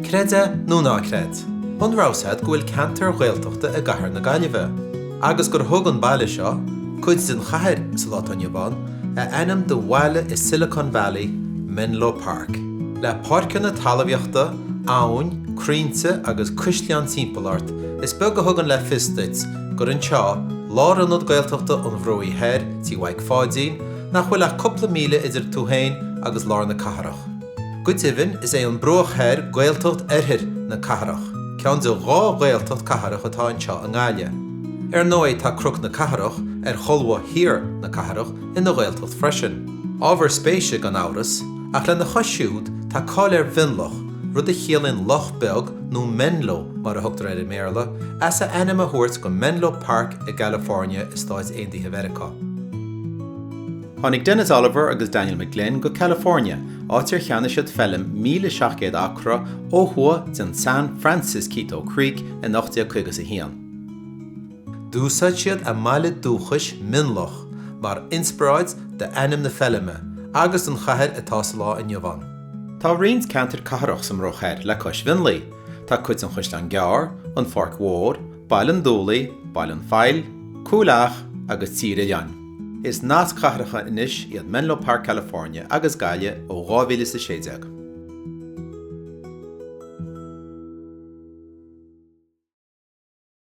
Creid é nó ná creid, an raibh 's a'd go bhfuil ceantair Ghaeltachta i gcathair na Gaillimhe? Agus gur thug an baile seo, cuid den chathair sa lá atá inniu ann, a ainm do bhaile i Silicon Valley, Menlo Park. Le páirceanna talmhaíochta, abhainn, crainnte agus caisleáin timpeall ort, is beag a thugann le fios duit gur anseo, lárionad Gaeltachta an Bhruaigh Thoir, Tí Mhaidhc Pháidín, nach bhfuil ach cúpla míle idir tú féin agus lár na cathrach. Go deimhin, is é an Bruach Thoir Gaeltacht Oirthir na cathrach, ceann de dhá Ghaeltacht cathrach atá anseo i nGaillimh. Ar ndóigh, tá Cnoc na Cathrach, ar cholbha thiar na cathrach, ina Ghaeltacht freisin. Ábhar spéise, gan amhras, ach lena chois siúd, tá cáil ar Mhionloch, rud a chiallaíonn loch beag nó Menlo mar a thugtar air i mBéarla, as a ainm a thabhairt go Menlo Park i gCalifornia i Stáit Aontaithe Mheiriceá. Tháinig Dennis Oliver agus Daniel McGlynn go California, áit ar cheannaigh siad feilm 1,700 acra ó thuaidh den San Francisquito Creek in 1851. D'úsáid siad a mbaile dúchais, Mionloch, mar inspioráid d'ainm na feilme agus don chathair atá sa lá inniu ann. Tá roinnt ceantar cathrach sa mBruach Thoir le cois Mhionlaigh. Tá cuid den Chaisleán Gearr, an Pháirc Mhór, Baile an Dúlaigh, Baile an Phoill, Cúil Each agus Tír Oileáin. Is nasc-chathracha anois iad Menlo Park California agus Gaillimh ó 2016.